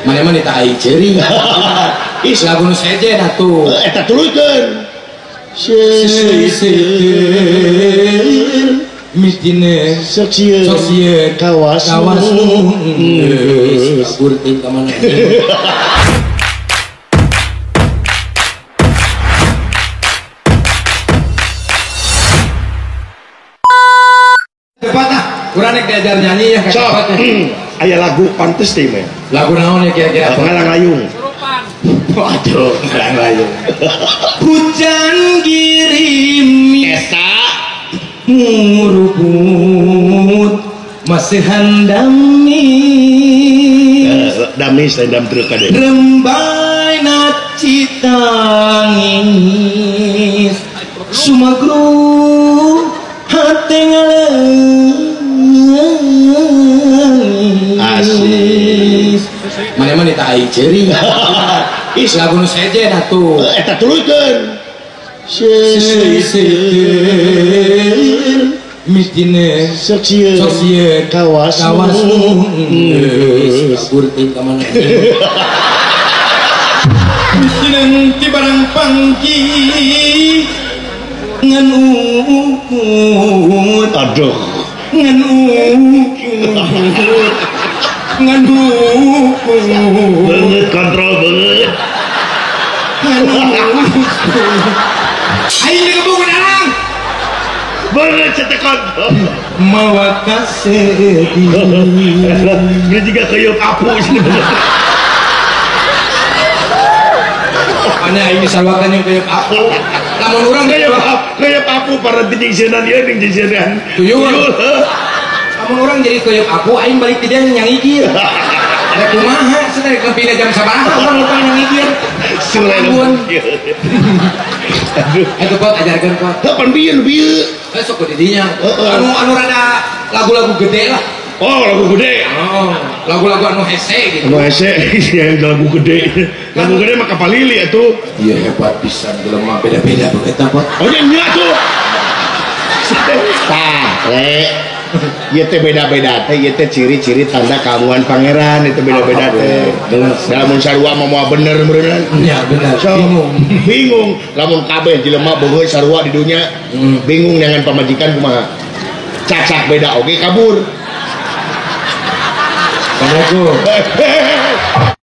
Mana mana tak ai ceri. Ih, lagu nu sejen atuh. Eta tuluykeun. Mitine sok sieun kawas nu geus kabur teuing ka mana. Cepat ah, kurang nek diajar nyanyi ya cepat. Aya lagu pantes teh mah. Lagu naon ya kira-kira? Ngalang layung. Waduh, ngalang layung. Hujan girimi eta murubut masih handami. Damis lain dam truk kade. Rembai naci tangis sumagru hate ngaleungis. Asik. Mana mana tak ai ceri. Ih, lagu nu sejen atuh. Eta tuluykeun. Mitine sok sieun kawas nu geus kabur teuing ka mana. Mitine ti barang pangki ngan ukut. Aduh, ngan ukut. Ngan ukut. Banget kontrol banget. Ngan ukut. Ayo digebuk darang. Banget cetek kontrol. Mawa kasedih. Ini juga keyuk apu sini. Mana ini salwakan yang keyuk apu. Lamun urang keyuk apu para dijingsenan ieu jeung jingsenan. Tuyul. Lamun urang jadi keyuk apu aing balik ti dia nyangigir. Da kumaha cenah rek nepina jam sabaraha urang lupa nyangigir. Sulamun. Aduh, itu kot ajarkeun kot. Heuh pan bieu bieu. Heuh sok di dinya. Anu anu rada lagu-lagu gede lah. Oh, lagu gede. Oh, lagu-lagu anu hese gitu. Anu hese, ya lagu gede. Lagu gede mah kapalili atuh. Iya hebat pisan jelema beda-beda begitu pot. Oh nya nya tuh. Tah, le. Ieu teh beda-beda teh, ieu teh ciri-ciri tanda kamuan pangeran itu beda-beda teh. Lamun sarua mah moal bener meureunna. Ya bener. So, bingung. Bingung lamun kabeh jelema beungeut sarua di dunya, bingung dengan pamajikan kumaha. Cacak beda oge kabur. Assalamualaikum.